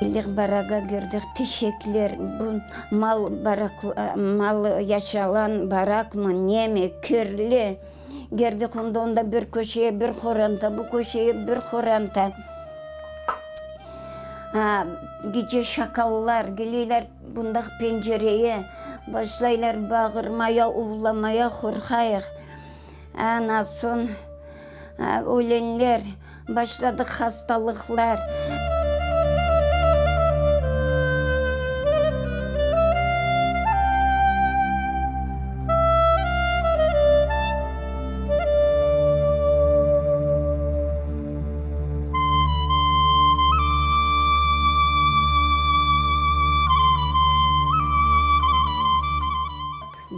Keldik baraga kirdik, teşekler, bu mal barak, mal yaşalan barakmı, nemi, kirli. Kirdik onda, onda bir köşeye bir qoranta, bu köşeye bir qoranta. Gece şakallar keleyler bundaq pencereye, başlaylar bağırmaya, uvlamaya, qorqayıq. Ana soñ ölenler, başladı hastalıqlar.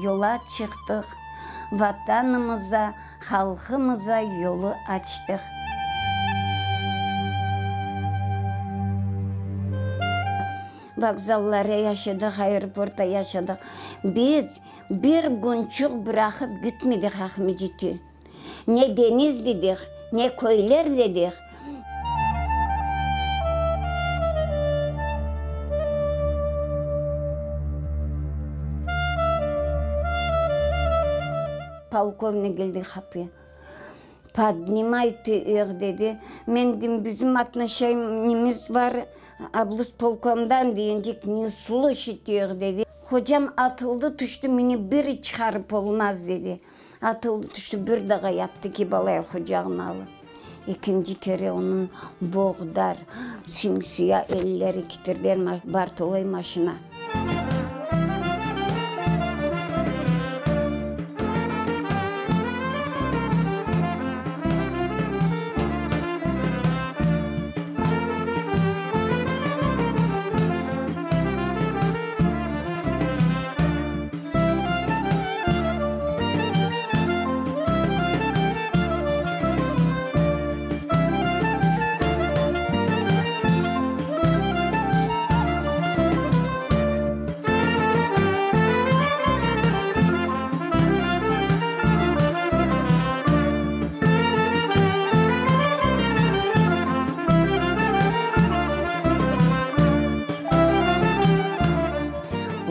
Yola çıqtıq, Vatanımıza, halqımıza yolu açtıq. Vokzallarda yaşadıq, aeroportta yaşadıq. Biz bir künçük bıraqıp gitmedik Aqmescitte. Ne deñiz dedik, ne köyler dedik. Polkovnik keldi qapıya. Podnimay tı ih, dedi. Men dedim, bizim otnoşeniyemiz bar oblspolkomdan deyince, ne sluşit ih, dedi. Hocam atıldı tüşti, meni bir çıqarıp olmaz, dedi. Atıldı tüşti, bir daa yattı ki, balaya qucağına alıp. Ekinci kere onıñ boğdar, simsiya elleri kitirden bortovoy maşina.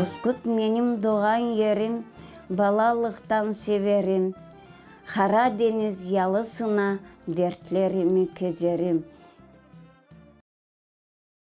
Üsküt menim doğan yerim, balalıqtan severim. Qara deñiz yalısına dertlerimi kezerim.